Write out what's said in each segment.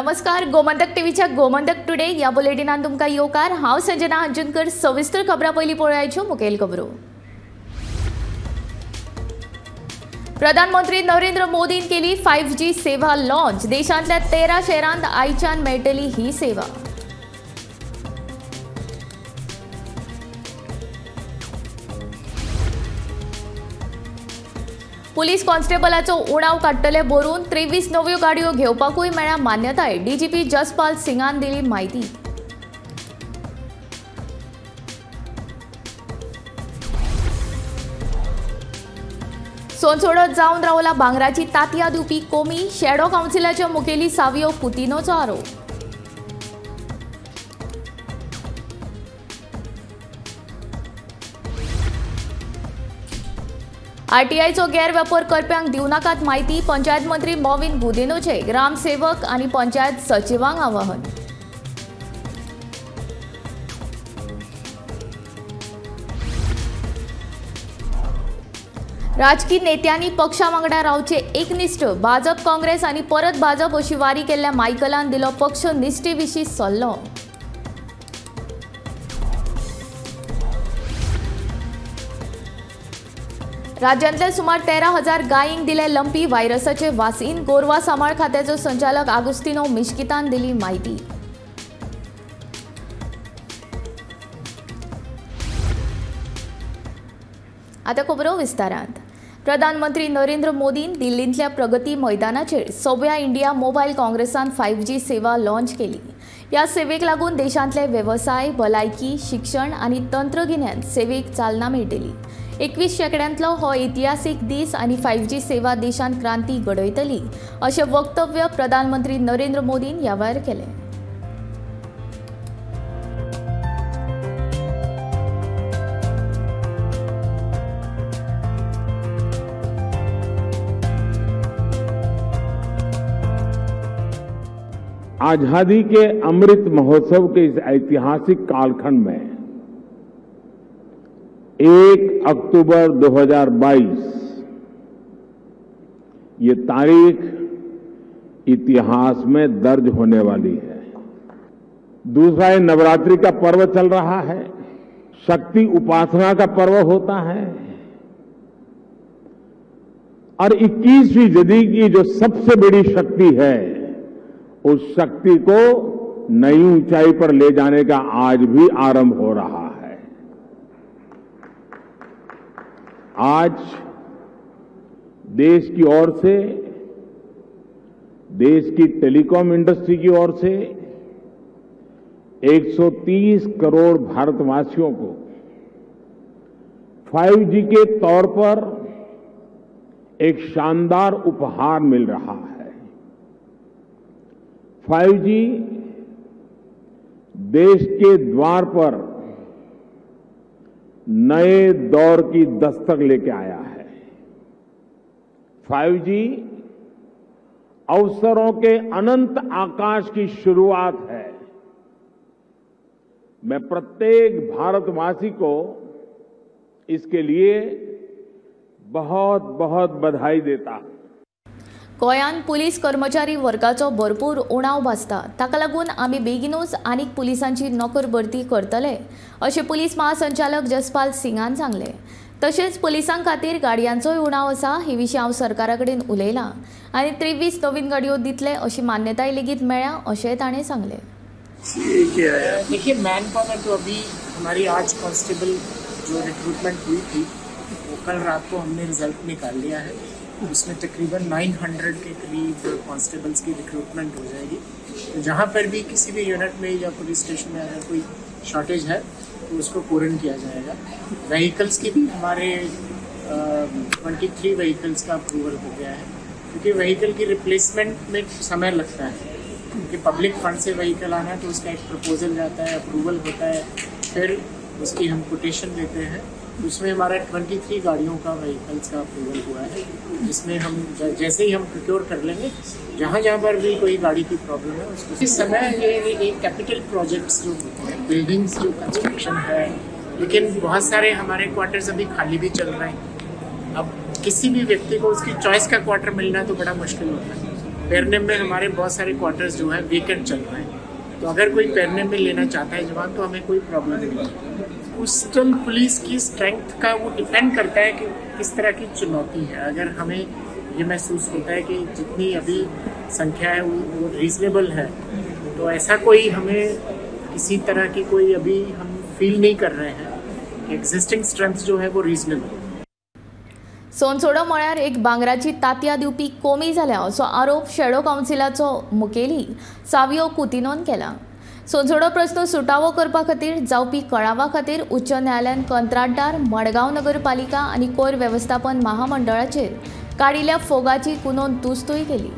नमस्कार, गोमंतक टीव्हीच्या गोमंतक टुडे या बुलेटिनान तुमकां येवकार। हांव संजना अंजुनकर। सविस्तर खबरां पयलीं पळोवयाच्यो मुखेल खबरो। प्रधानमंत्री नरेंद्र मोदीन केली 5G सेवा लॉन्च। देशांतल्या 13 शहरांत आयच्यान मेळटली ही सेवा। पुलीस कॉन्स्टेबलाचो उणाव काडटले भरून 23 नव्यो गाडयो घेवपाकूय मेळ्ळ्या मान्यताय। डीजीपी जसपाल सिंगान दिली म्हायती। सोनसोडत जावन रावला भांगराची तातयां दिवपी कोमी। शेडो कावन्सिलाच्या मुखेली सावियो कुतिनोचो आरोप। आरटीआयचो गैरवेपार करप्यांक दिवनाकात म्हायती। पंचायत मंत्री मॉविन गुदिनोचे ग्रामसेवक आनी पंचायत सचिवांक आवाहन। राजकी नेत्यांनी पक्षा वांगडा रावचे एकनिष्ठ। भाजप काँग्रेस आनी परत भाजप अशी वारी केल्ल्या मायकलान दिलो पक्ष निष्ठे विशीं सल्लो। राज्यांतल्या सुमार 13,000 गायींक दिले लंपी व्हायरसाचे वासीन। गोरवां सांबाळ खात्याचो संचालक आगुस्तिनो मिश्कितान दिली म्हायती। आतां खबरो विस्तारांत। प्रधानमंत्री नरेंद्र मोदीन दिल्लींतल्या प्रगती मैदानाचेर सव्या इंडिया मोबायल काँग्रेसान 5G सेवा लॉन्च केली। ह्या सेवेक लागून देशांतले वेवसाय, भलायकी, शिक्षण आनी तंत्रगिन्यान सेवेक चालना मेळटली। 21 शेंकड्यांतलो हो इतिहासीक दीस आनी 5G सेवा देशांत क्रांती घडयतली अशें वक्तव्य प्रधानमंत्री नरेंद्र मोदीन ह्या वेळार केलें। आजादी के अमृत महोत्सव के इस ऐतिहासिक कालखंड में 1 अक्टूबर 2022 ये तारीख इतिहास में दर्ज होने वाली है। दूसरा, ये नवरात्रि का पर्व चल रहा है, शक्ति उपासना का पर्व होता है और 21वीं सदी की जो सबसे बड़ी शक्ति है उस शक्ति को नई ऊंचाई पर ले जाने का आज भी आरंभ हो रहा है। आज देश की ओर से, देश की टेलीकॉम इंडस्ट्री की ओर से 130 करोड़ भारतवासियों को 5G के तौर पर एक शानदार उपहार मिल रहा है। 5G देश के द्वार पर नए दौर की दस्तक लेके आया है। 5G अवसरों के अनंत आकाश की शुरुआत है। मैं प्रत्येक भारतवासी को इसके लिए बहुत बहुत बधाई देता हूं। गोंयांत पुलीस कर्मचारी वर्गाचो भरपूर उणाव भासता, ताका लागून आमी बेगीनूच आनीक पुलिसांची नोकर भरती करतले अशें पुलीस महासंचालक जसपाल सिंगान सांगलें। तशेंच पुलिसां खातीर गाडयांचोय उणाव आसा, हे विशीं हांव सरकारा कडेन उलयलां आनी 23 नवीन गाडयो दितले अशी मान्यताय लेगीत मेळ्ळ्या अशेंय ताणें सांगलें। देखिए, मैन पावर तो अभी हमारी आज कांस्टेबल जो रिक्रूटमेंट हुई थी वो कल रात को हमने रिजल्ट निकाल लिया है। उसमें तकरीबन 900 के करीब कांस्टेबल्स की रिक्रूटमेंट हो जाएगी। तो जहाँ पर भी किसी भी यूनिट में या पुलिस स्टेशन में अगर कोई शॉर्टेज है तो उसको पूरन किया जाएगा। व्हीकल्स की भी हमारे 23 व्हीकल्स का अप्रूवल हो गया है, क्योंकि व्हीकल की रिप्लेसमेंट में समय लगता है, क्योंकि पब्लिक फंड से व्हीकल आना है तो उसका एक प्रपोजल जाता है, अप्रूवल होता है, फिर उसकी हम कोटेशन लेते हैं। उसमें हमारा 23 गाड़ियों का व्हीकल्स का अप्रूवल हुआ है, जिसमें हम जैसे ही हम प्रोक्योर कर लेंगे, जहाँ जहाँ पर भी कोई गाड़ी की प्रॉब्लम है उसको। इस समय ये एक कैपिटल प्रोजेक्ट्स जो होते हैं, बिल्डिंग्स जो कंस्ट्रक्शन है, लेकिन बहुत सारे हमारे क्वार्टर्स अभी खाली भी चल रहे हैं। अब किसी भी व्यक्ति को उसकी चॉइस का क्वार्टर मिलना तो बड़ा मुश्किल होता है। पेरनेम में हमारे बहुत सारे क्वार्टर्स जो है वेकेंट चल रहे हैं, तो अगर कोई पेरनेम में लेना चाहता है जवान तो हमें कोई प्रॉब्लम नहीं है। कोस्टल पुलिस की स्ट्रेंथ का वो डिपेंड करता है कि किस तरह की चुनौती है। अगर हमें ये महसूस होता है कि जितनी अभी संख्या है वो रीज़नेबल है, तो ऐसा कोई हमें किसी तरह की कोई अभी हम फील नहीं कर रहे हैं कि एग्जिस्टिंग स्ट्रेंथ जो है वो रीज़नेबल है। सोनसोडो म्हळ्यार एक भांगराची तांतयां दिवपी कोमी जाल्या असो आरोप शेडो कावन्सिलाचो मुखेली सावियो कुतिनोन केला। सोनसोडो प्रस्न सुटावो करपा खातीर जावपी कळावा खातीर उच्च न्यायालयान कंत्राटदार मडगांव नगरपालिका आनी कोयर वेवस्थापन महामंडळाचेर काडिल्ल्या फोगाची कुनोन तुस्तूय केली।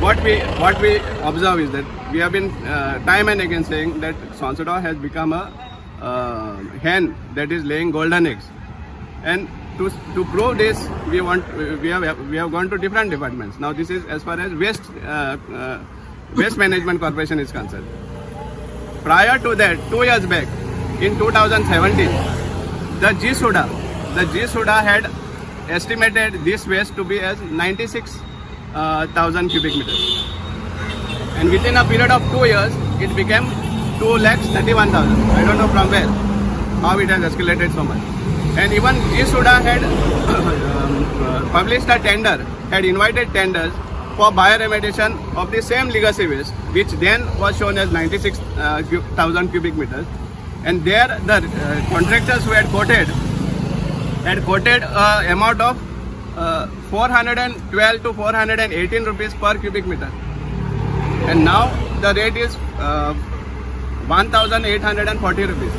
What we observe is that we have been time and again saying that Sonsodo has become a hen that is laying golden eggs, and to prove this we have gone to different departments. Now this is as far as waste management corporation is concerned. Prior to that, 2 years back in 2017, the GSUDA had estimated this waste to be as 96,000 cubic meters, and within a period of 2 years it became 2,31,000. I don't know from where, how it has escalated so much. And even GSUDA had published a tender, had invited tenders for bioremediation of the same legacy waste, which then was shown as 96,000 cubic meters. And there the contractors who had quoted amount of 412 to 418 rupees per cubic meter, and now the rate is 1,840 rupees.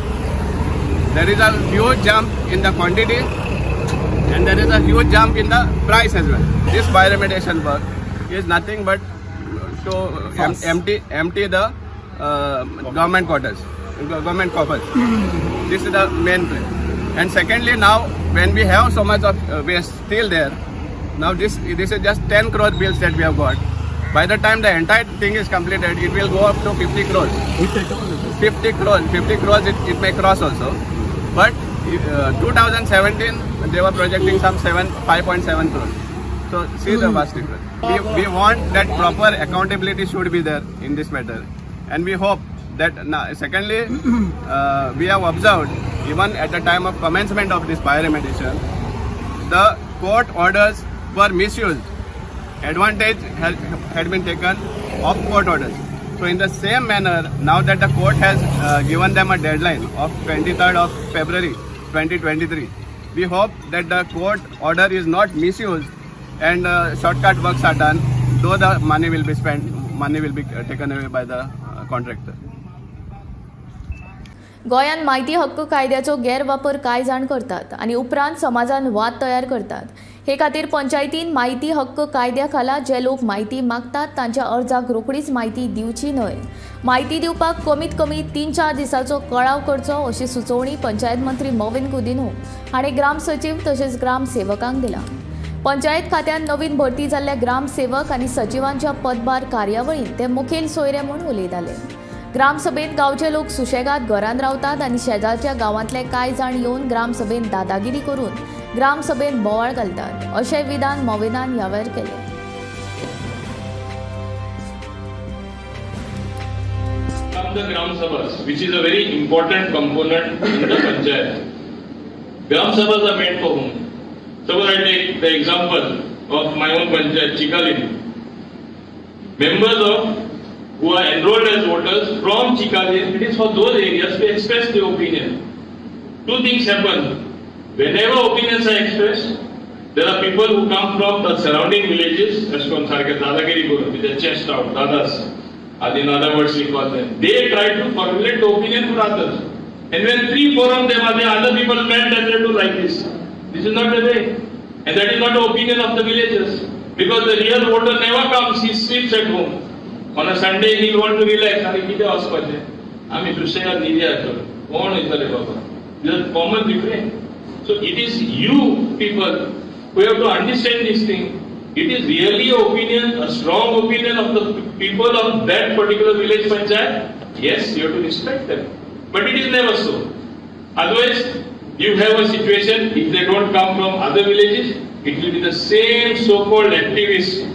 There is a huge jump in the quantity and there is a huge jump in the price as well. This bioremediation work is nothing but to empty the government quarters, government coffers. This is the main place. And secondly, now when we have so much of waste still there, now this is just 10 crore bills that we have got. By the time the entire thing is completed, it will go up to 50 crores. 50 crores it may cross also. But 2017 they were projecting some 5.7 crores. So see the vast difference. We want that proper accountability should be there in this matter, and we hope that now, secondly, we have observed even at the time of commencement of this bioremediation, the court orders were misused. Advantage had been taken of court orders. So in the same manner, now that the court has given them a deadline of 23rd of February 2023, we hope that the court order is not misused and shortcut works are done, though the money will be spent, money will be taken away by the contractor. गोंयांत म्हायती हक्क कायद्याचो गैरवापर कांय जाण करतात आनी उपरांत समाजान वाद तयार करतात. हे खातीर पंचायतीन म्हायती हक्क कायद्या खाला जे लोक म्हायती मागतात तांच्या अर्जाक रोखडीच म्हायती दिवची न्हय. म्हायती दिवपाक कमीत कमी 3-4 दिसांचो कळाव करचो अशी सुचोवणी पंचायत मंत्री मॉविन गुदिन्हो हाणें ग्रामसचीव तशेंच ग्रामसेवकांक दिला. पंचायत खात्यान नवीन भरती जाल्ल्या ग्रामसेवक आनी सचिवांच्या पदभार कार्यावळींत ते मुखेल सोयरे म्हूण उलयताले. ग्रामसभेंत गांवचे लोक सुशेगाद घरांत रावतात आनी शेजारच्या गांवांतले कांय जाण येवन ग्रामसभेंत दादागिरी करून ग्रामसभेंत बोवाळ घालतात अशें विधान मॉविनान ह्या वेळार केलें. The Gram Sabhas, which is a very important component in the panchayat. Gram Sabhas are made for whom? Suppose I take the example of my own panchayat, Chicalim. Members of who are enrolled as voters from Chicalim, it is for those areas to express their opinion. Two things happen. Whenever opinions are expressed, there are people who come from the surrounding villages, as from Sarkar Dadagiri Guru, with their chest out, Dadas, or in other words we call them. They try to formulate the opinion for others. And when 3-4 of them are there, other people met and they do like this. This is not the way. And that is not the opinion of the villagers. Because the real voter never comes, he sleeps at home. On a Sunday he will want to relax. Are kite vaspache? Ami सुशेगाद न्हिदया कोण वयतले बाबा? This is common refrain. So it is you people who have to understand this thing. It is really an opinion, a strong opinion of the people of that particular village panchayat, Yes, you have to respect them. But it is never so. Otherwise, you have a situation, if they don't come from other villages, it will be the same so-called activists.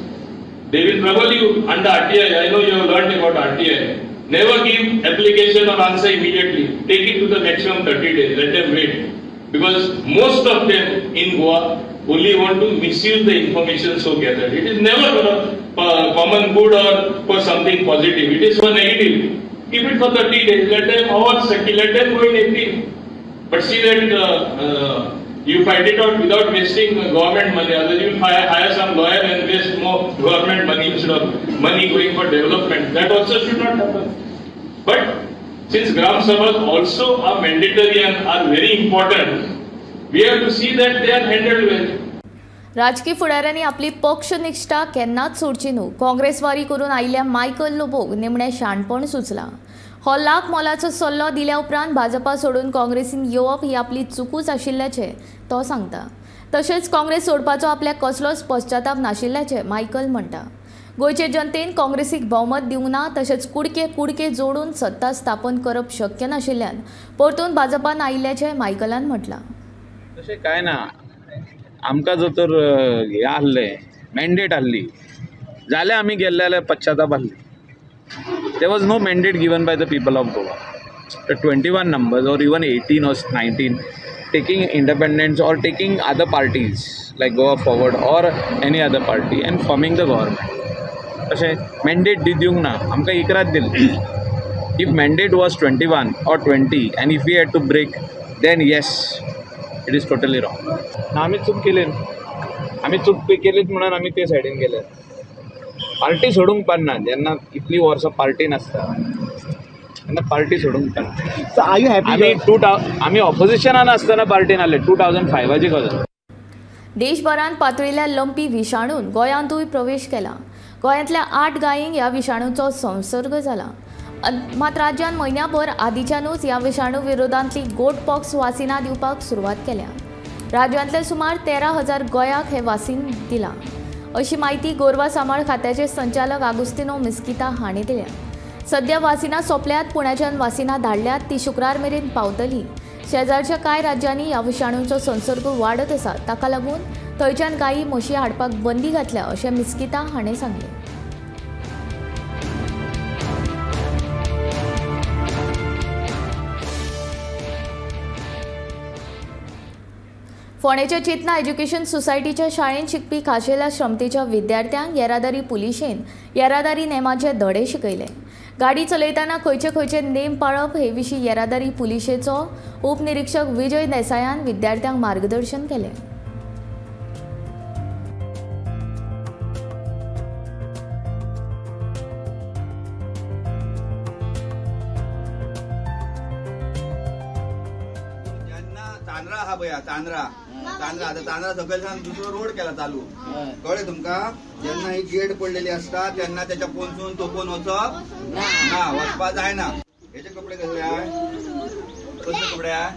They will trouble you under RTI. I know you have learned about RTI. Never give application or answer immediately. Take it to the maximum 30 days. Let them wait. Because most of them in Goa only want to misuse the information so gathered. It is never for a common good or for something positive. It is for negative. Keep it for 30 days. Let them, or let them go in appeal. But see that you fight it out without wasting government money. Otherwise you will hire some lawyer and waste more government money instead of money going for development. That also should not happen. But since Gram Sabhas also are mandatory and are very important, we have to see that they are handled well. राजकीय फुडाऱ्यांनी आपली पक्षनिष्ठा केन्नाच सोडची न्हू. काँग्रेस वारी करून आयिल्ल्या Michael लोबोक निमणें शाणपण सुचलां. हो लाख मोलाचो सल्लो दिल्या उपरांत भाजपा सोडून काँग्रेसीन येवप ही आपली चुकूच आशिल्ल्याचें तो सांगता. तशेंच काँग्रेस सोडपाचो आपल्याक कसलोच पश्चाताप नाशिल्ल्याचें मायकल म्हणटा. गोंयचे जनतेन काँग्रेसीक भोवमत दिवंक ना, तशेंच कुडके कुडके जोडून सत्ता स्थापन करप शक्य नाशिल्ल्यान परतून भाजपान आयिल्ल्याचें मायकलान म्हटलां. तशें कांय ना, आमकां जर तर हें आहलें, मॅन्डेट आहली जाल्यार आमी गेल्ले जाल्यार पश्चाताप आहली. There was no mandate given by the people of Goa. The 21 numbers or even 18 or 19 taking independence or taking other parties like Goa Forward or any other party and forming the government. अशें mandate दिवंक ना, आमकां इकरात दिली. If mandate was 21 or 20 and if we had to break, then yes, it is totally wrong. ना, आमी चूक केली, आमी चूक केलीच म्हणून आमी ते सायडीन गेले. पार्टी सोडूंक पारना, जेन्ना इतली वर्सां पार्टी नासता तेन्ना पार्टी सोडूंक पारना. आमी आमी ऑपोजिशनान आसतना पार्टीन आसले 2005 गजाल. देशभरांत पातळिल्ल्या लंपी विशाणून गोंयांतूय प्रवेश केला. गोंयांतल्या 8 गायींक ह्या विशाणूचो संसर्ग जाला. मात राज्यान म्हयन्याभर आदीच्यानूच ह्या विशाणू विरोधांतली गोटपॉक्स वासिनां दिवपाक सुरवात केल्या. राज्यांतले सुमार 13,000 गोंयाक हें वासीन दिलां, अशी म्हायती गोरवां सांबाळ खात्याचे संचालक आगुस्तिनो मिस्किता हांणी दिल्या. सध्या वासिनां सोंपल्यात, पुण्याच्यान वासिनां धाडल्यात, ती शुक्रार मेरेन पावतली. शेजारच्या कांय राज्यांनी ह्या विशाणूचो संसर्ग वाडत आसा, ताका लागून थंयच्यान गायी म्हशी हाडपाक बंदी घातल्या, अशें मिस्किता हाणें सांगलें. फोंडेच्या चेतना एज्युकेशन सोसायटीच्या शाळेंत शिकपी खाशेल्या क्षमतेच्या विद्यार्थ्यांक येरादारी पुलिशेन येरादारी नेमाचे धडे शिकयले. गाडी चलयतना खंयचे खंयचे नेम पाळप हे विशीं येरादारी पुलिशेचो उपनिरीक्षक विजय देसायान विद्यार्थ्यांक मार्गदर्शन केलें. चांद्रा हा पळया, चांद्रा चांद्रा आता चांद्रा सकयल सावन दुसरो रोड केला चालू, कळ्ळें तुमकां? जेन्ना ही गेट पडलेली आसता तेन्ना तेच्या पोनसून तोपून वचप ना, वचपा जायना. हेचे कपडे कसले आहाय? कसले कपडे आहाय?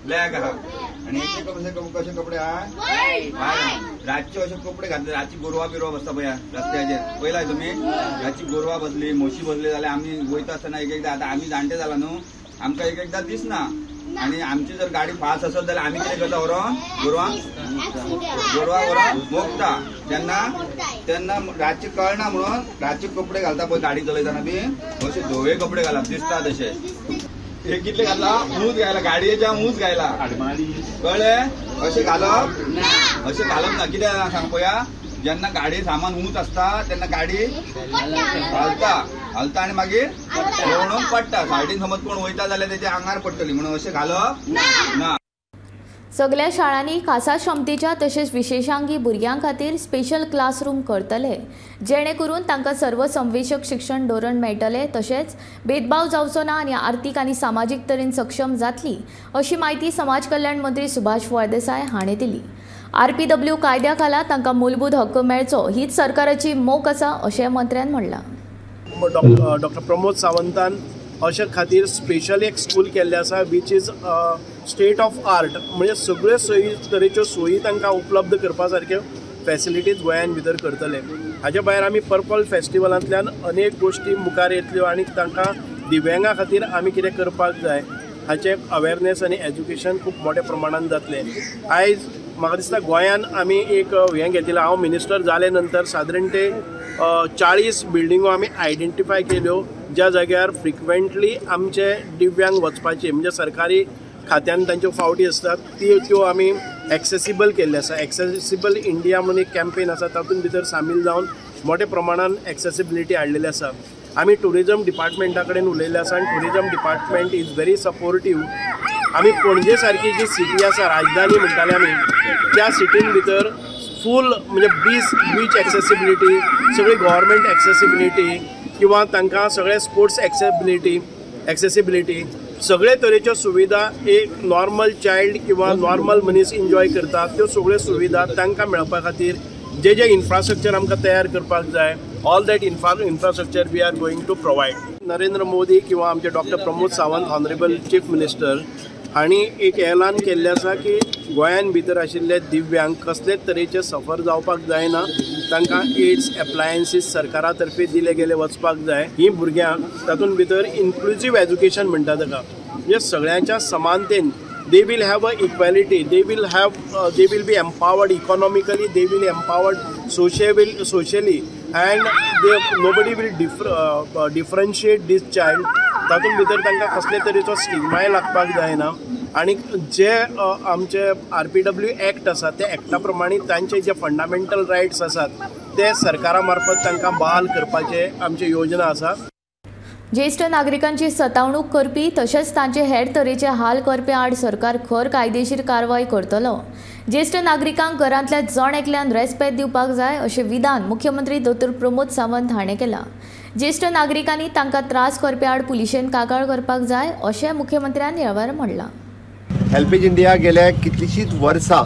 ब्लॅक आहा. आनी हेचे कशे कपडे आहाय? रातचे अशे कपडे घातले, रातची गोरवां बिरवां बसता पळया रस्त्याचेर, पळयला तुमी? रातची गोरवां बसली, म्हशी बसली जाल्यार आमी वयता आसतना एक एकदां, आतां आमी जाणटे जाला न्हू, आमकां एक एकदां दिसना. आणि आमची जर गाडी फास्ट असेल तर आम्ही कितें करता, व्हरोन गोरवां गोरवां व्हरोन मोगता. तेन्ना तेन्ना रातचे कळना म्हणून रातचे कपडे घालता पळय गाडी चलयतना बी अशे धवे कपडे घालप दिसता तशे. हे कितले घातला? ऊंच घायला, गाडयेच्या ऊंच घायला, कळ्ळें? अशें घालप, अशें घालप ना. कितें सांग पळया, जेन्ना गाडी सामान ऊंच आसता तेन्ना गाडी घालता घालता आनी मागीर भोंवणूक पडटा. सायडीन समज कोण वयता जाल्यार तेच्या आंगार पडटली, म्हणून अशें घालप ना. सगल्या शाळांनी खासा क्षमतेच्या तशेंच विशेषांगी भुरग्यां खातीर स्पेशल क्लासरूम करतले, जेणे करून तांकां सर्वसंवेशक शिक्षण धोरण मेळटलें, तशेंच भेदभाव जावचो ना आनी आर्थीक आनी सामाजीक तरेन सक्षम जातली, अशी म्हायती समाज कल्याण मंत्री सुभाष फळदेसाय हाणें दिली. RPW कायद्या खाला तांकां मूलभूत हक्क मेळचो हीच सरकाराची मोख आसा, अशें मंत्र्यान म्हणलां. डॉक्टर प्रमोद सावंतान अशे खातीर स्पेशल एक स्कूल केल्लें आसा, which is state of art, म्हणजे सगळ्यो सोयी तरेच्यो सोयी तांकां उपलब्ध करपा सारक्यो फॅसिलिटीज गोंयान भितर करतले. हाजे भायर आमी पर्पल फेस्टिवलांतल्यान अनेक गोश्टी मुखार येतल्यो आनी तांकां दिव्यांगा खातीर आमी कितें करपाक जाय हाचें अवेरनेस आनी एज्युकेशन खूब मोठ्या प्रमाणान जातलें. आयज म्हाका दिसता गोंयान आमी एक हें घेतिल्लें, हांव मिनिस्टर जाले नंतर सादारण ते 40 बिल्डिंगो आमी आयडेंटिफाय केल्यो ज्या जाग्यार फ्रिक्वेंटली आमचे दिव्यांग वचपाचे, म्हणजे सरकारी खात्यान तांच्यो फावटी आसतात त्यो आमी एक्सेसिबल केल्ले आसा. एक्सेसिबल इंडिया म्हणून एक कॅम्पेन आसा, तातूंत भितर सामील जावन मोठ्या प्रमाणान एक्सेसिबिलिटी हाडलेली आसा. आमी ट्युरिजम डिपार्टमेंटा कडेन उलयल्ले आसा आनी tourism department is very supportive. आमी पणजे सारकी जी सिटी आसा, राजधानी म्हणटाले आमी, त्या सिटीन भितर फूल म्हणजे बीच एक्सेसिबिलिटी, सगळी गव्हर्मेंट एक्सेसिबिलिटी किंवा तांकां सगळे स्पोर्ट्स एक्सेसिबिलिटी सगळे तरेच्यो सुविधा एक नॉर्मल चायल्ड किंवा नॉर्मल मनीस एन्जॉय करता त्यो सगळ्यो सुविधा तांकां मेळपा खातीर जे जे इन्फ्रास्ट्रक्चर आमकां तयार करपाक जाय, all that infrastructure we are going to provide. Narendra Modi किंवा आमचे doctor Pramod Sawant honourable chief minister हांणी एक एलान केल्लें आसा की गोंयान भितर आशिल्ले दिव्यांग कसलेच तरेचे सफर जावपाक जायना, तांकां एड्स एप्लायन्सीस सरकारा तर्फे दिले गेले वचपाक जाय. ही भुरग्यांक तातूंत भितर इन्क्लुजीव एज्युकेशन म्हणटा ताका, म्हणजे सगळ्यांच्या समानतेन they will have a equality, they will be empowered economically, they will empowered socially and they nobody will differentiate this child. तातूंत भितर तांकां कसले तरेचो स्टिग्माय लागपाक जायना आनी जे आमचे RPW act आसा त्या एक्टा प्रमाणे तांचे जे फंडामेंटल रायट्स आसात ते सरकारा मार्फत तांकां बहाल करपाचे आमची योजना आसा. ज्येश्ठ नागरिकांची सतावणूक करपी तशेंच तांचे हेर तरेचे हाल करपी आड सरकार खर कायदेशीर कारवाय करतलो. ज्येश्ठ नागरिकांक घरांतल्या जण एकल्यान रेस्पेद दिवपाक जाय अशें विधान मुख्यमंत्री दोतोर प्रमोद सावंत हाणें केलां. ज्येश्ठ नागरिकांनी तांकां त्रास करपी आड पुलिशेन कागाळ करपाक जाय अशें मुख्यमंत्र्यान ह्या वेळार म्हणलां. हेल्पेज इंडिया गेल्या कितलींशींच वर्सां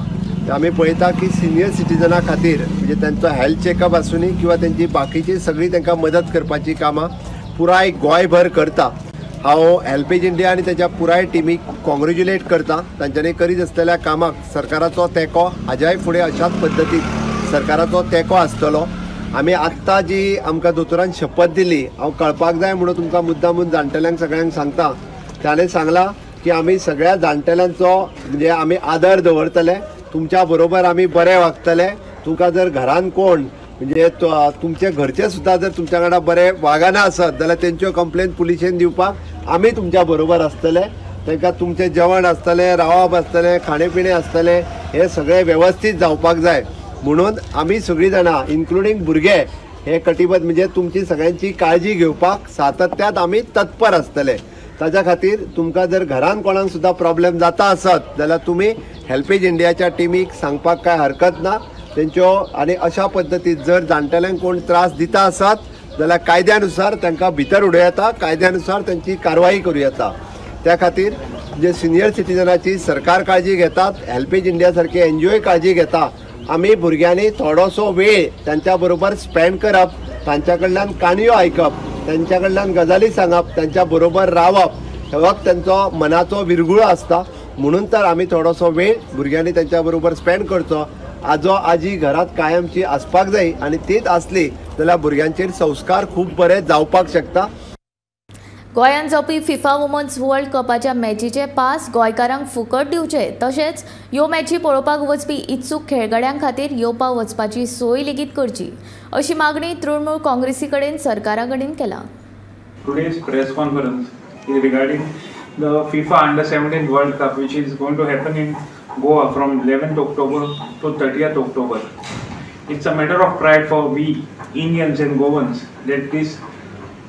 आमी पळयता की सिनियर सिटीजना खातीर म्हणजे तांचो हेल्थ चेकअप आसूनी किंवा तेंची बाकीची सगळी तांकां मदत करपाची कामां पुराय गोंयभर करता. हांव हेल्पेज इंडिया आनी ताच्या पुराय टिमीक कॉंग्रेच्युलेट करता. तांच्यांनी करीत आसलेल्या कामाक सरकाराचो तेंको हाज्याय फुडें अशाच पद्दतीन सरकाराचो तेंको आसतलो. आमी आत्तां जी आमकां दोतोरान शपथ दिली, हांव कळपाक जाय म्हणून तुमकां मुद्दामून जाणटेल्यांक सगळ्यांक सांगता. ताणें सांगलां की आमी सगळ्या जाणटेल्यांचो म्हणजे आमी आदर दवरतले, तुमच्या बरोबर आमी बरे वागतले. तुमकां जर घरान कोण म्हणजे तुमचे घरचे सुद्दां जर तुमच्या वांगडा बरे वागना आसत जाल्यार तेंच्यो कंप्लेन पुलिशेन दिवपाक आमी तुमच्या बरोबर आसतले. तांकां तुमचें जेवण आसतलें, रावप आसतलें, खाणें पिणें आसतलें, हें सगळें वेवस्थीत जावपाक जाय म्हणून आमी सगळीं जाणां इन्क्लुडींग भुरगे हे कटिबद्ध म्हणजे तुमची सगळ्यांची काळजी घेवपाक सातत्यात आमी तत्पर आसतले. ताच्या खातीर तुमकां जर घरान कोणाक सुद्दां प्रॉब्लेम जाता आसत जाल्यार तुमी हेल्पेज इंडियाच्या टिमीक सांगपाक कांय हरकत ना तेंच्यो. आनी अशा पद्दतीन जर जाणटेल्यांक कोण त्रास दिता आसत जाल्यार कायद्यानुसार तांकां भितर उडोवं येता, कायद्यानुसार तांची कारवाई करूं येता. त्या खातीर जे सिनियर सिटीजनाची सरकार काळजी घेतात, हेल्पेज इंडिया सारकी एनजीओ काळजी घेता, आमी भुरग्यांनी थोडोसो वेळ तांच्या बरोबर स्पेंड करप, तांच्या कडल्यान काणयो आयकप, तांच्या कडल्यान गजाली सांगप, तांच्या बरोबर रावप, होच तांचो मनाचो विरगुळो आसता. म्हणून तर आमी थोडोसो वेळ भुरग्यांनी तांच्या बरोबर स्पेंड करचो. आजो आजी घरात कायमची आसपाक जाय आनी तीच आसली जाल्यार भुरग्यांचेर संस्कार खूब बरे जावपाक शकता. गोंयांत जावपी फिफा वुमन्स वर्ल्ड कपाच्या मॅचीचे पास गोंयकारांक फुकट दिवचे तशेंच ह्यो मॅची पळोवपाक वचपी इत्सूक खेळगड्यां खातीर येवपा वचपाची सोय लेगीत करची अशी मागणी तृणमूल काँग्रेसी कडेन सरकारा कडेन केला. Today's press conference is regarding the FIFA Under 17 World Cup, which is going to happen in Goa from 11th October to 30th October. It's a matter of pride for we Indians and Goans that this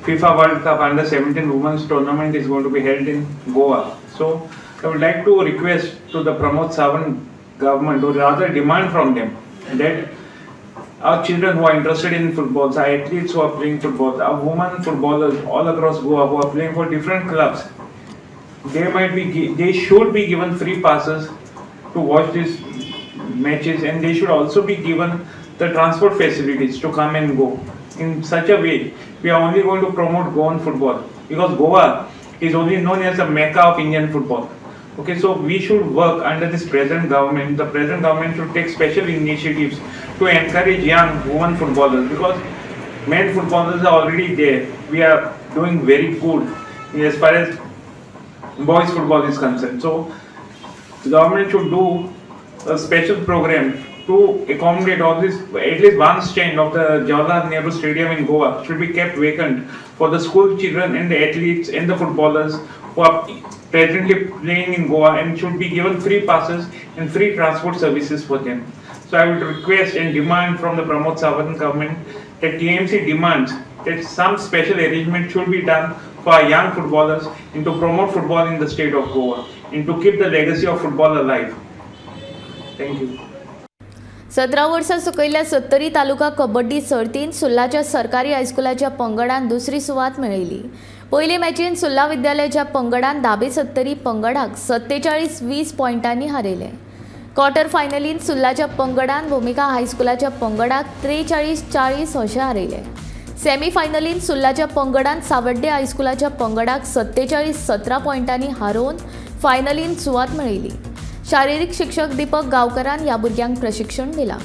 FIFA World Cup Under 17 Women's Tournament is going to be held in Goa. So I would like to request to the Pramod Sawant government, or rather demand from them, that our children who are interested in football, our athletes who are playing football, our women footballers all across Goa who are playing for different clubs, they should be given free passes to watch these matches, and they should also be given the transport facilities to come and go. In such a way, we are only going to promote Goan football, because Goa is only known as the mecca of Indian football. Okay, so we should work under this present government. The present government should take special initiatives to encourage young women footballers, because men footballers are already there. We are doing very good as far as boys football is concerned. So the government should do a special program to accommodate all this. At least one stand of the Jawaharlal Nehru Stadium in Goa should be kept vacant for the school children and the athletes and the footballers who are presently playing in Goa, and should be given free passes and free transport services for them. So I would request and demand from the Pramod Sawant government that TMC demands that some special arrangement should be done for our young footballers and to promote football in the state of Goa and to keep the legacy of football alive. Thank you. 17 वर्सां सकयल्या सत्तरी तालुका कबड्डी सर्तींत सुर्लाच्या सरकारी हायस्कुलाच्या पंगडान दुसरी सुवात मेळयली. पयले मॅचीन सुर्ला विद्यालयाच्या पंगडान दाबे सत्तरी पंगडाक 47-20 पॉयंटांनी हारयलें. क्वॉर्टर फायनलींत सुर्लाच्या पंगडान भूमिका हायस्कुलाच्या पंगडाक 43-40 अशें हारयलें. सेमीफायनलींत सुर्लाच्या पंगडान सावड्डे हायस्कुलाच्या पंगडाक 47-17 पॉयंटांनी हारोवन फायनलींत सुवात मेळयली. शारीरिक शिक्षक दीपक गांवकरान ह्या भुरग्यांक प्रशिक्षण दिलां.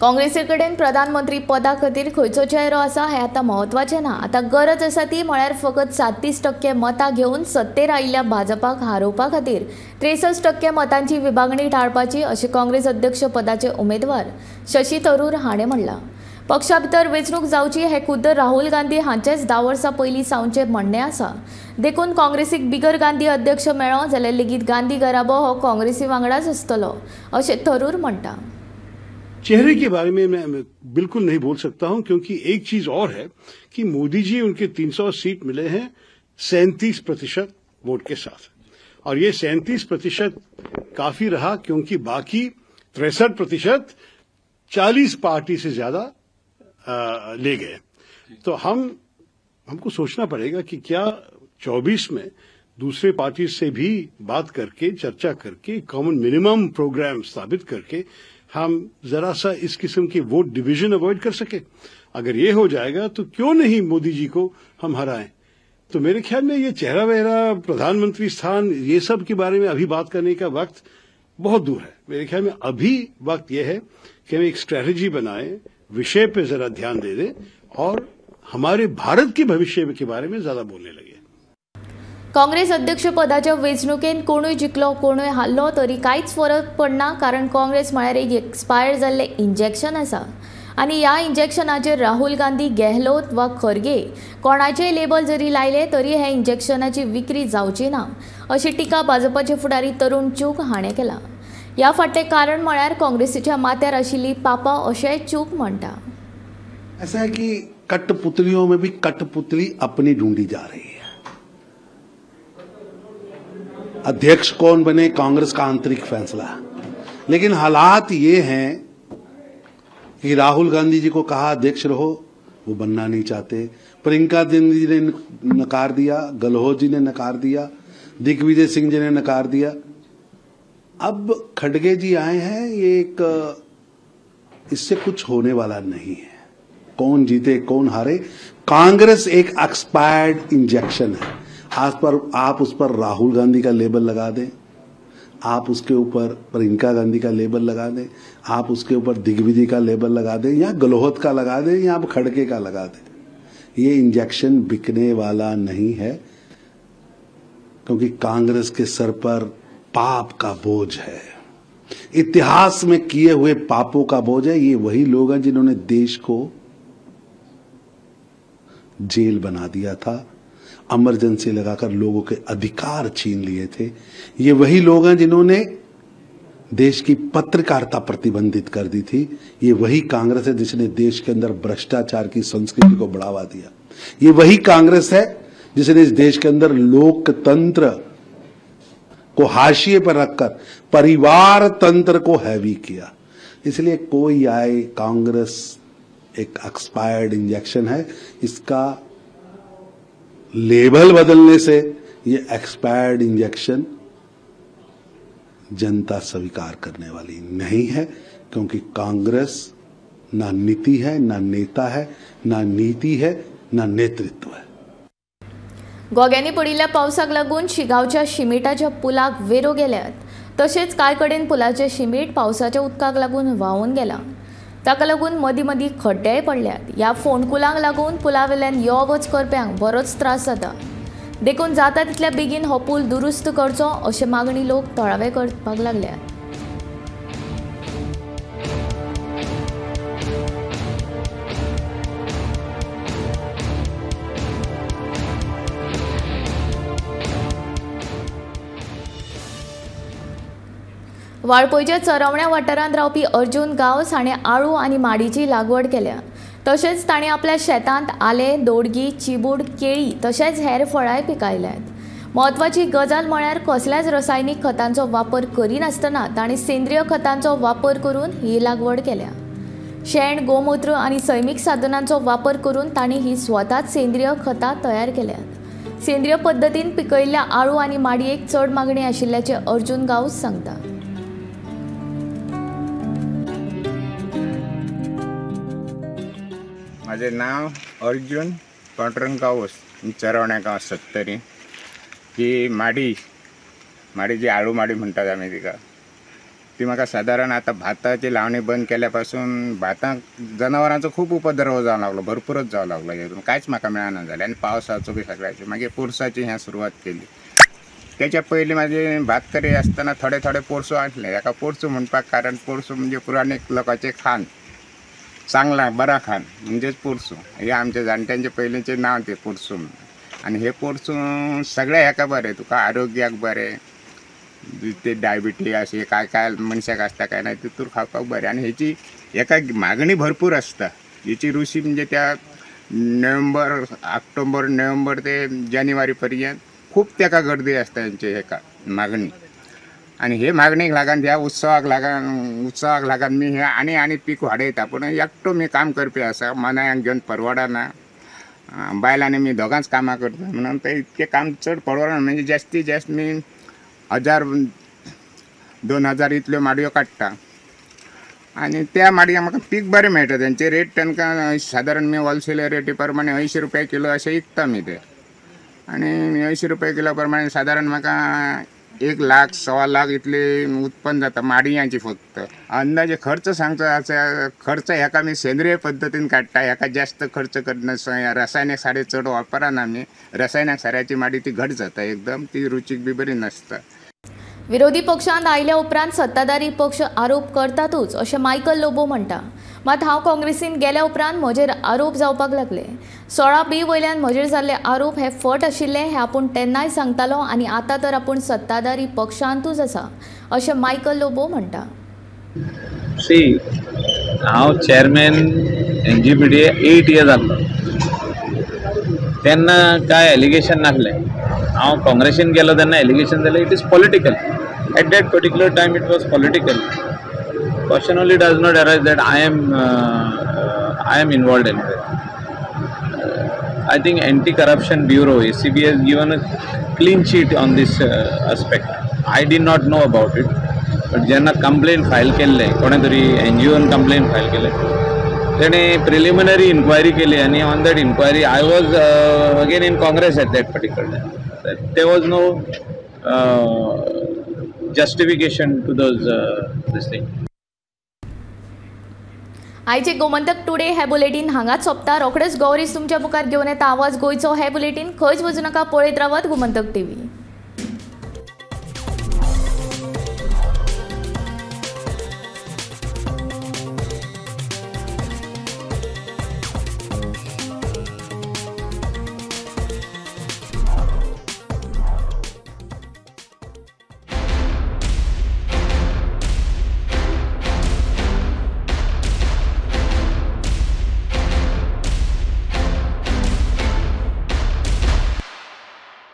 काँग्रेसी कडेन प्रधानमंत्री पदा खातीर खंयचो चेहरो आसा हें आतां म्हत्वाचें ना. आतां गरज आसा ती म्हळ्यार फकत 37% मतां घेवन सत्तेर आयिल्ल्या भाजपाक हारोवपा खातीर 63% मतांची विभागणी टाळपाची अशें काँग्रेस अध्यक्ष पदाचे उमेदवार शशी थरूर हाणें म्हणलां. पक्षा भितर वेंचणूक जावची हें खुद्द राहुल गांधी हांचेच 10 वर्सां पयलीं सावचें म्हणणें आसा. देखून काँग्रेसीक बिगर गांधी अध्यक्ष मेळ्ळो जाल्यार लेगीत गांधी घराबो हो काँग्रेसी वांगडाच आसतलो अशें थरूर म्हणटा. चेहरे के बारे में मैं बिल्कुल नहीं बोल सकता हूं, क्योंकि एक चीज और है कि मोदी जी उनके 300 सीट मिले हैं 37% वोट के साथ, और ये 37% काफी रहा क्योंकि बाकी 63% 40 पार्टी से ज्यादा ले गए। तो हमको सोचना पड़ेगा कि क्या 24 में दूसरे पार्टी से भी बात करके, चर्चा करके, कॉमन मिनिमम प्रोग्राम स्थापित करके हम जरा सा इस किस्म की वोट डिवीजन अवॉइड कर सके। अगर ये हो जाएगा तो क्यों नहीं मोदी जी को हम हराएं। तो मेरे ख्याल में ये चेहरा वहरा, प्रधानमंत्री स्थान, ये सब के बारे में अभी बात करने का वक्त बहुत दूर है। मेरे ख्याल में अभी वक्त ये है कि हम एक स्ट्रेटजी बनाएं, विषय पे जरा ध्यान दे दें और हमारे भारत के भविष्य के बारे में ज्यादा बोलने लगे। काँग्रेस अध्यक्ष पदाच्या वेंचणुकेंत कोणूय जिखलो कोणूय हारलो तरी कांयच फरक पडना, कारण काँग्रेस म्हळ्यार एक एक्सपायर जाल्लें इंजेक्शन आसा आनी ह्या इंजेक्शनाचेर राहुल गांधी, गेहलोत वा खरगे कोणाचेय लेबल जरी लायलें तरी ह्या इंजेक्शनाची विक्री जावची ना अशी टिका भाजपाचे फुडारी तरुण चूग हाणें केला. ह्या फाटलें कारण म्हळ्यार काँग्रेसीच्या माथ्यार आशिल्ली पापां अशेंय चूग म्हणटा. ऐसा है कि कठपुतलियों में भी कठपुतली अपनी ढूंढी जा रही है। अध्यक्ष कौन बने कांग्रेस का आंतरिक फैसला, लेकिन हालात ये हैं कि राहुल गांधी जी को कहा अध्यक्ष रहो, वो बनना नहीं चाहते। प्रियंका गांधी जी ने नकार दिया, गहलोत जी ने नकार दिया, दिग्विजय सिंह जी ने नकार दिया। अब खड़गे जी आए हैं, ये एक इससे कुछ होने वाला नहीं है। कौन जीते कौन हारे, कांग्रेस एक एक्सपायर्ड इंजेक्शन है। आज पर आप उस पर राहुल गांधी का लेबल लगा दें, आप उसके ऊपर प्रियंका गांधी का लेबल लगा दें, आप उसके ऊपर दिग्विजय का लेबल लगा दें, या गहलोत का लगा दें, या आप खड़गे का लगा दें, ये इंजेक्शन बिकने वाला नहीं है, क्योंकि कांग्रेस के सर पर पाप का बोझ है, इतिहास में किए हुए पापों का बोझ है। ये वही लोग हैं जिन्होंने देश को जेल बना दिया था, इमरजेंसी लगाकर लोगों के अधिकार छीन लिए थे। ये वही लोग हैं जिन्होंने देश की पत्रकारिता प्रतिबंधित कर दी थी। ये वही कांग्रेस है जिसने देश के अंदर भ्रष्टाचार की संस्कृति को बढ़ावा दिया। ये वही कांग्रेस है जिसने इस देश के अंदर लोकतंत्र को हाशिए पर रखकर परिवार तंत्र को हैवी किया। इसलिए कोई आए, कांग्रेस एक एक्सपायर्ड इंजेक्शन है। इसका लेबल बदलने से ये एक्सपायर्ड इंजेक्शन जनता स्वीकार करने वाली नहीं है, क्योंकि कांग्रेस ना नीति है, ना नेता है, ना नीति है, ना नेतृत्व है। गोग्यांनी पडिल्ल्या पावसाक लागून शिगांवच्या शिमिटाच्या पुलाक वेरो गेल्यात, तशेंच कांय कडेन पुलाचें शिमीट पावसाच्या उदकाक लागून व्हांवून गेलां। ताका लागून मदीं मदीं खड्डेय पडल्यात। ह्या फोंडकुलांक लागून पुला वयल्यान यो वच करप्यांक बरोच त्रास जाता। देखून जाता तितल्या बेगीन हो पूल दुरुस्त करचो अशें मागणी लोक थळावे करपाक लागल्यात। वाळपयच्या चरवण्या वाठारांत रावपी अर्जुन गांवस हाणें आळू आनी माडीची लागवड केल्या। तशेंच ताणें आपल्या शेतांत आले, दोडगी, चिबूड, केळी तशेंच हेर फळांय पिकायल्यात। म्हत्वाची गजाल म्हळ्यार कसल्याच रसायनीक खतांचो वापर करिनासतना ताणें सेंद्रीय खतांचो वापर करून ही लागवड केल्या। शेण, गोमूत्र आनी सैमीक साधनांचो वापर करून ताणें ही स्वताच सेंद्रीय खतां तयार केल्यात। सेंद्रीय पद्दतीन पिकयल्ल्या आळू आनी माडयेक चड मागणी आशिल्ल्याचें अर्जुन गांवस सांगता। माझे नाव अर्जुन पांडुरंग गांवस, चरवण्या गांव सत्तरी। ती माडी माडी जी आळू माडी म्हणटात आमी तिका, ती म्हाका सादारण आतां भाताची लावणी बंद केल्या पासून भाताक जनावरांचो खूब उपद्रव जावंक लागलो, भरपूरच जावंक लागलो, कांयच म्हाका मेळना जालें। आनी पावसाचो बी सगळ्याचे मागीर पोरसाची हें सुरवात केली। त्याच्या पयलीं म्हाजे भात करी आसतना थोडे थोडे पोरसो आसले। हेका पोरसो म्हणपाक कारण पोरसो म्हणजे पुराणीक लोकांचें खाण, चांगला बरा खाण म्हणजेच पोरसूं। हे आमच्या जाणट्यांचे पयलींचें नांव तें पोरसूं। आनी हे पोरसूं सगळ्या हेका बरें, तुका आरोग्याक बरें, ते डायबिटीज अशें काय काय मनशाक आसता काय ना तितूर खावपाक बरें। आनी हेची हेका मागणी भरपूर आसता। हेची रुशी म्हणजे त्या नोव्हेंबर, ऑक्टोबर, नोव्हेंबर ते जानेवारी पर्यंत खूब तेका गर्दी आसता हेंचे हेका मागणी। आनी हे मागणीक लागून ह्या उत्सवाक लागून मी हे आनी आनी पीक वाडयता। पूण एकटो मी काम करपी आसा, मनाक घेवन परवडना, बायलांनी मी दोगांच कामां करता म्हणून ते इतकें काम चड परवडना। म्हणजे जास्तीत जास्त मी 1000 2000 इतल्यो माडयो काडटा आनी त्या माडयांक म्हाका पीक बरें मेळटा। तेंचे रेट तांकां सादारण मी होलसेल रेटी प्रमाणे 80 रुपया किलो अशें विकता मी ते। आनी 80 रुपया किलो प्रमाणे सादारण म्हाका 1 लाख 1.25 लाख इतले उत्पन्न जाता माडयांची फक्त। अंदाजे खर्च सांगचो आसा, खर्च हेका मी सेंद्रीय पद्दतीन काडटा, हेका जास्त खर्च करना, रासायनिक सारें चड वापरना आमी। रासायनिक साऱ्याची माडी ती घट जाता एकदम, ती रुचीक बी बरी नासता। विरोधी पक्षांत आयल्या उपरांत सत्ताधारी पक्ष आरोप करतातूच अशें मायकल लोबो म्हणटा। मात हांव काँग्रेसीन गेल्या उपरांत म्हजेर आरोप जावपाक लागले। 16B वयल्यान म्हजेर जाल्ले आरोप हे फट आशिल्ले हें आपूण तेन्नाय सांगतालो आनी आतां तर आपूण सत्ताधारी पक्षांतूच आसा अशें मायकल लोबो म्हणटा। सी, हांव चेअरमॅन NGPDA 8 years जाल्लो तेन्ना कांय एलिगेशन नासलें। हांव काँग्रेसीन गेलो तेन्ना एलिगेशन जालें। It is political. At that particular time it was political. Question only does not arise that I am involved in it. I think Anti-Corruption Bureau ACB has given a clean sheet on this aspect. I did not know about it, but जेन्ना complain file केल्ले कोणे तरी NGO complain file केले, तेणे preliminary enquiry केली आनी on that inquiry I was again in Congress at that particular time. There was no justification to those this thing. आयचे Gomantak today हे बुलेटीन हांगाच सोंपता। रोखडेच गौरीश तुमच्या मुखार घेवन येता आवाज गोंयचो हे बुलेटीन। खंयच वचूं नाका, पळयत रावात गोमंतक टीव्ही।